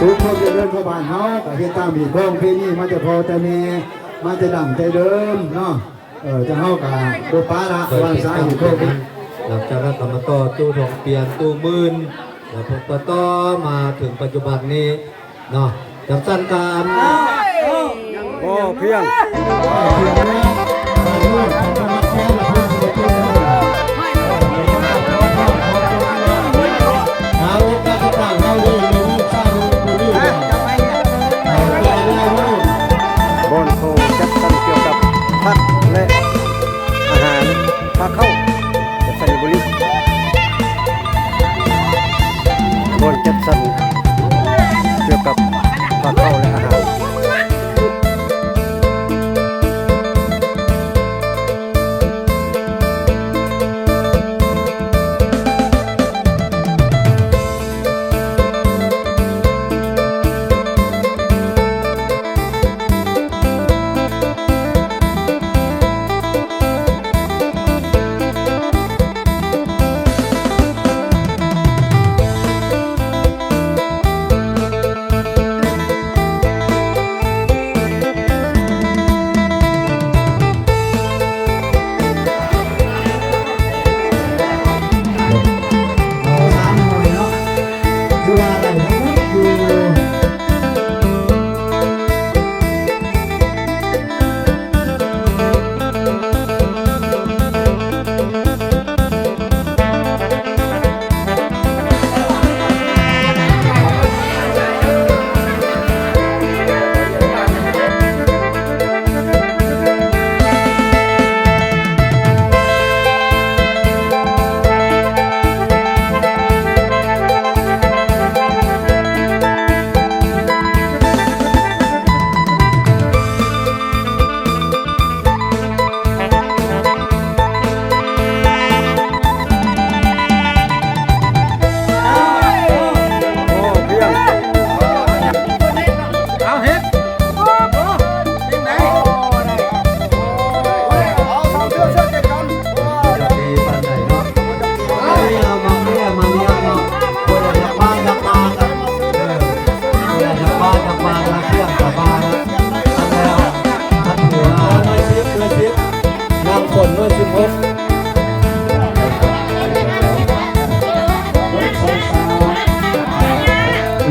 ທຸກຄົນຈະເດີນເຂົ້າບ້ານເຮົາ ກໍເຮັດຕາມຮີດຄອງປະເພນີມາແຕ່ພໍ່ແຕ່ແມ່ ມາແຕ່ດັ້ງແຕ່ເດີມເນາະ. ເອີ ຈັ່ງເຮົາກໍບໍ່ປະລະ ເຄີຍ ວາງສາຮີດຄອງ. ຫຼັງຈາກນັ້ນກໍມາຕໍ່ຕູ້ທອງປຽນ ຕູ້ໝື່ນ ແລ້ວກໍຕໍ່ມາເຖິງປັດຈຸບັນນີ້ເນາະ. ຈັ່ງຊັ້ນກໍ ພໍພຽງ ບ່ອນຂອງຈັດສັນກ່ຽວກັບຜັກ ແລະ ອາຫານພາເຂົ້າ ຈັດສັນບໍລິ ບ່ອນຈັດສັນກ່ຽວກັບພາເຂົ້າ ແລະ ອາຫານ.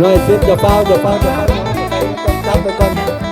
ໜ່ວຍສິບ ຢ່າຟ້າວ ຢ່າຟ້າວ ຢ່າຟ້າວ ຈັບໄປກ່ອນ.